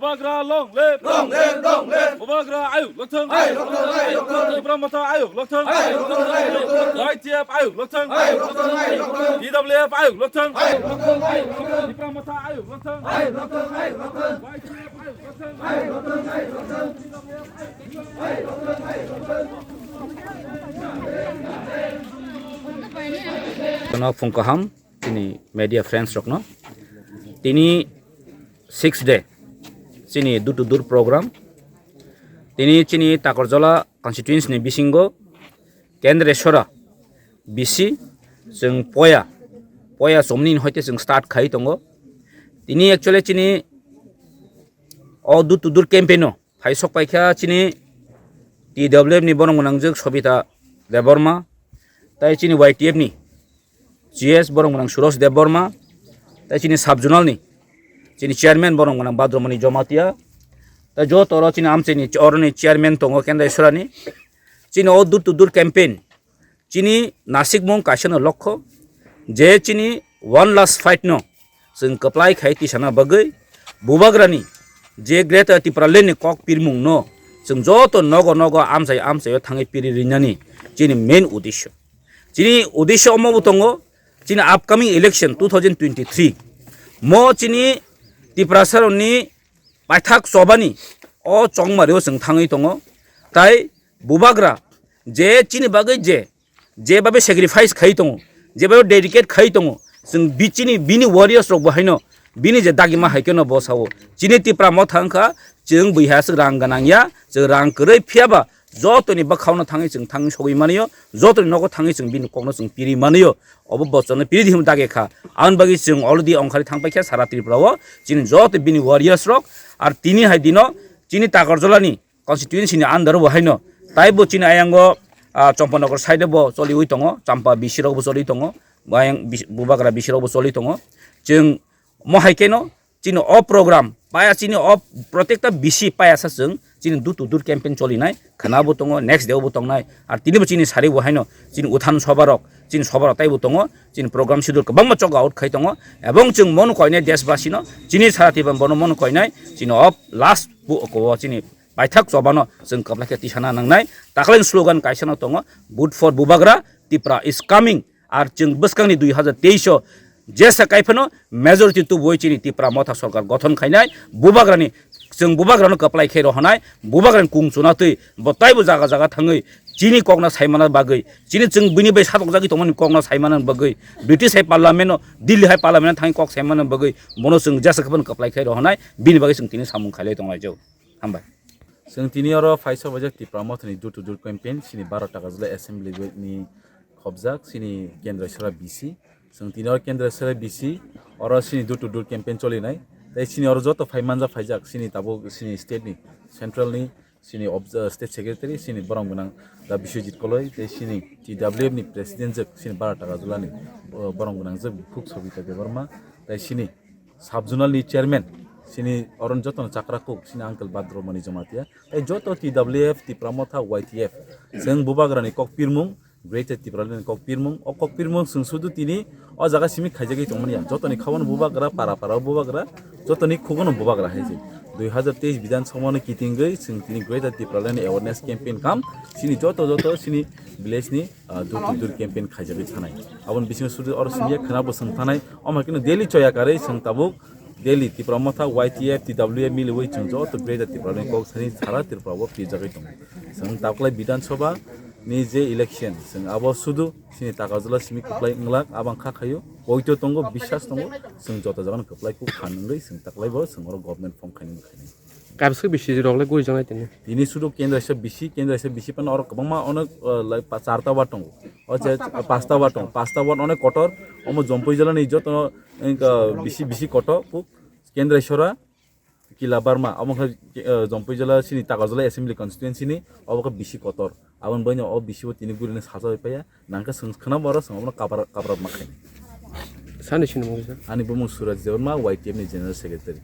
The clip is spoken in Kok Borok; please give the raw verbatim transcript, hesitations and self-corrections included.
Bubagra long live! Long live, long live! Bubagra ayuk lokthang! Ayuk lokthang, ayuk lokthang! Tipra Motha ayuk lokthang! Ayuk lokthang, ayuk lokthang! Y T F ayuk lokthang! Ayuk lokthang, ayuk lokthang! T W F ayuk lokthang! Ayuk lokthang, ayuk lokthang! Tipra Motha ayuk lokthang! Ayuk lokthang, ayuk lokthang! Y T F ayuk lokthang! Ayuk lokthang, ayuk lokthang! Jono phung kaham chini media friends rokno. Tini six day chini door to door program. Tini chini Takarjala constituency ni bisingo Kendreswara B C chwng poya, poya somni hoite chwng start khai tongo. Tini actually chini o door to door campaign o phai sok paikha chini T W F ni borok gwnangjwk Sobita Debbarma, tai chini Y T F ni G S borok gwnang Suros Debbarma, tai chini sub zonal ni chini chairman borok gwnang Badromani Jomatia, tai joto oro chini amchaini oroni chairman tongo Kendreswara ni. Chini o door to door campaign chini nasikmung kaisano lokho je chini one last fight no chwng kwplai khai tisana bagwi Bubagrani je Greater Tipraland ni kok pirmung no chwng joto nogo nogo amchai amchaio thangwi piri rinani chini main uddesho. Chini uddesho omo bo tongo chini upcoming election two thousand twenty-three mo chini Tiprasarokni paithak chobani o chongmario chwng thangwi tongo. Tai Bubagra je chini bagwi je, jebabe sacrifice khai tongo, jebabe dedicate khai tongo, chwng bi-, chini bini warriors rok bo haino bini je dagima hai kheno bo sao, chini Tipra Motha wngkha chwng bui hai aswk rang gwnang ya, chwng rang kwrwi, phiyaba jotoni bwkhaono thangwi chwng thangwi sogwi manio, jotoni nogo thangwi chwng bini kokno chwng piri manio. Obo bochorno piri di hwnwi dagi kha. Aboni bagwi chwng already ongkhorwi thang paikha sara Tripura o chini joto bini warriors rok. Ar tini hai dino chini Takarjala ni constituency ni under bo haino taibo chini ayango, ah, Champanagar side bo choliwi tongo, Champa B C rok bo choliwi tongo, ayang bis-, Bubagra B C rok bo choliwi tongo. Chwng mo hai kheno chini o program paya chini o protekta B C paya sa chwng chini door to door campaign cholinai khana bo tongo, next day bo tongnai. Ar tini bo chini sari bo haino chini uthan soba rok, chini soba rok taibo tongo, chini program schedule kwbangma chok out khai tongo. Ebong chwng mono koinai desbasino, chini sara tiban bono mono koinai chini o last bo ko chini paithak chobano chwng kwplai khe tisana nangnai. Taklai slogan kaisano tongo, "Vote for Bubagra, Tipra is coming." Ar chwng bwskangni dui hazar teis o jesa kaiphano majority tubui chini Tipra Motha sorkar gothon khainai, Bubagrani, chwng Bubagrano kwplai khe rohonai, Bubagrani kung chuna twi bo taibo jaga jaga thangwi chini kokno saimana bagwi, chini chwng bini bai satokjagwi tongmani kokno saimana bagwi, British hai parliament o, Delhi hai parliament o thangwi kok saimana bagwi bono chwng jesa kaiphano kwplai khe rohonai, bini bagwi chwng tini samung khailai tonglaijak. Hambai. Chwng tini oro phaisa bajak Tipra Mothani door to door campaign, chini baro Takarjala assembly ni khobjak, chini Kendreswara B C. Chwng tini oro Kendreswara B C, oro chini door to door campaign cholinai. Tei chini oro joto phai manja phaijak, chini tabuk chini state ni, central ni, chini obj-, state secretary, chini borok gwnang da Biswajit Koloi, tei chini T W F ni president jwk, chini baro Takarjala ni, bo-, borok gwnang jwk, Bukhuk Sobita Debbarma, tei chini sub zonal ni chairman, chini oron jotono chakra kuk, chini uncle Badromani Jomatia, tei joto T W F, Tipra Motha, Y T F, chwng Bubagrani kok pirmung, Greater Tipraland ni kok pirmung, o kok pirmung chwng sudu tini o jaga simi khaijagwi tongmani ya, jotoni khabono Bubagra, para para o Bubagra, jotoni khugono Bubagra hai se. Dui hazar teis Bidhan Sabha no kitingwi chwng tini Greater Tipraland ni awareness campaign kam, chini joto joto chini village ni ah, door to door campaign khaijagwi thanai. Aboni bisingo sudu oro siniya khwna bo swng thanai. Omo khe daily choya karwi chwng tabuk daily Tipra Motha, Y T F, T W F miliwi chwng joto Greater Tipraland ni kok thani sara Tripura o pirjagwi tongo. Chwng taklai Bidhan Sabha ni je election, chwng abo sudu chini Takarjala simi kwplai wnglak, abang kha khaio. Poito tongo, biswas tongo, chwng joto jagano kwplai kuk phan wngwi chwng taklai bo chwng oro government form khainani khainai. Kaisa bisi rok le guri janai tini. Tini sudu Kendra sa bisi, Kendra sa bisi pan oro kwbangma ono, uh, like pa-, charta ward tongo. O je pasta ward tongo. Pasta ward onek kotor, omo Jompui jila ni joto, uh, bisi, bisi kotor, pu-, Kendra sora, Kila Barma, omo khe, uh, Jompui jila sini Takarjala assembly constituency ni, obo khe bisi kotor. Aboni bagwi no o bisi o tini guri no sacha bai paya. Nangkhe chwng khwnabo oro chwng abono kabra-, kabra ma khainai. Sani sini mungsa. Ani bumung Suraj Debbarma, Y T F ni General Secretary.